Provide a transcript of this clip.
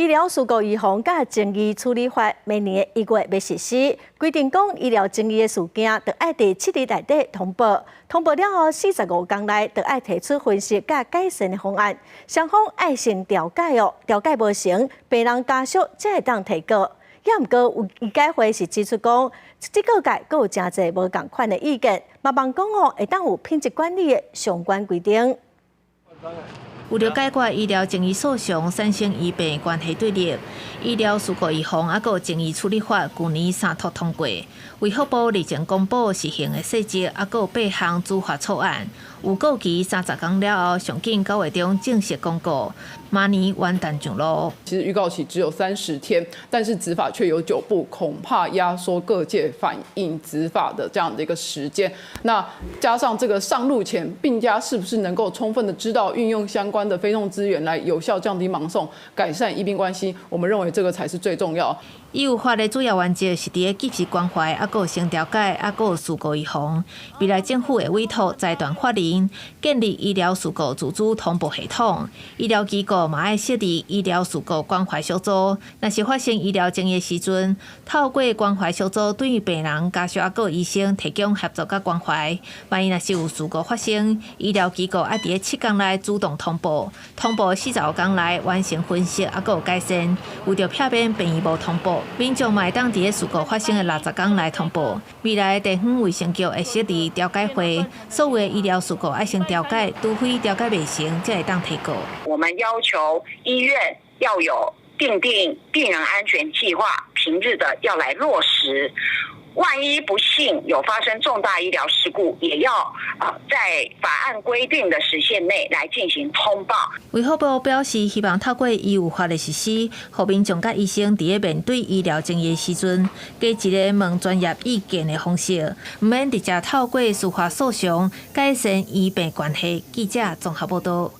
醫療事故預防佮爭議處理法明年1月欲實施，規定講醫療爭議的事件，著愛佇7日內底通報，通報了後45工內，著愛提出分析佮改善的方案。雙方愛先調解哦，調解無成，病人家屬才會當提告。也毋過有醫改會是指出講，這個界閣有誠濟無仝款的意見，嘛望講哦會當有品質管理的相關規定。為著解決醫療爭議訴訟產生醫病關係對立，醫療事故預防猶閣爭議處理法舊年三讀通過，衛福部日前公布實行的細則，猶閣八項主法草案，預告期30工了後，上緊9月中正式公告，明年元旦上路。其實預告期只有30天，但是子法卻有9部，恐怕壓縮各界反映子法的這樣的一個時間。那加上這個上路前，病家是不是能夠充分的知道運用相關的非訟資源來有效降低盲送、改善醫病關係？我們認為這個才是最重要。醫預法的主要原則是佇咧及時關懷，猶閣先調解，猶閣事故預防。未來政府會委託財團法人建立醫療事故自主通報系統，醫療機構嘛愛設立醫療事故關懷小組。若是發生醫療爭議時陣，透過關懷小組對病人家屬猶閣醫生提供協助佮關懷。萬一若是有事故發生，醫療機構愛佇咧7工內主動通報，通報45工內完成分析猶閣改善。為著避免病院無通報，民眾嘛會當佇咧事故發生的60工內通報。未來地方衛生局會設立調解會，所有的醫療事故愛先調解，除非調解袂成，才會當提告。我們要求醫院要有訂定病人安全計劃，平日的要來落實。萬一不幸有發生重大醫療事故，也要在法案規定的時限內來進行通報。衛福部表示，希望透過醫預法的實施，予民眾佮醫生佇咧面對醫療爭議時陣，加一个問專業意見的方式，毋免直接透過司法訴訟改善醫病關係。記者綜合報導。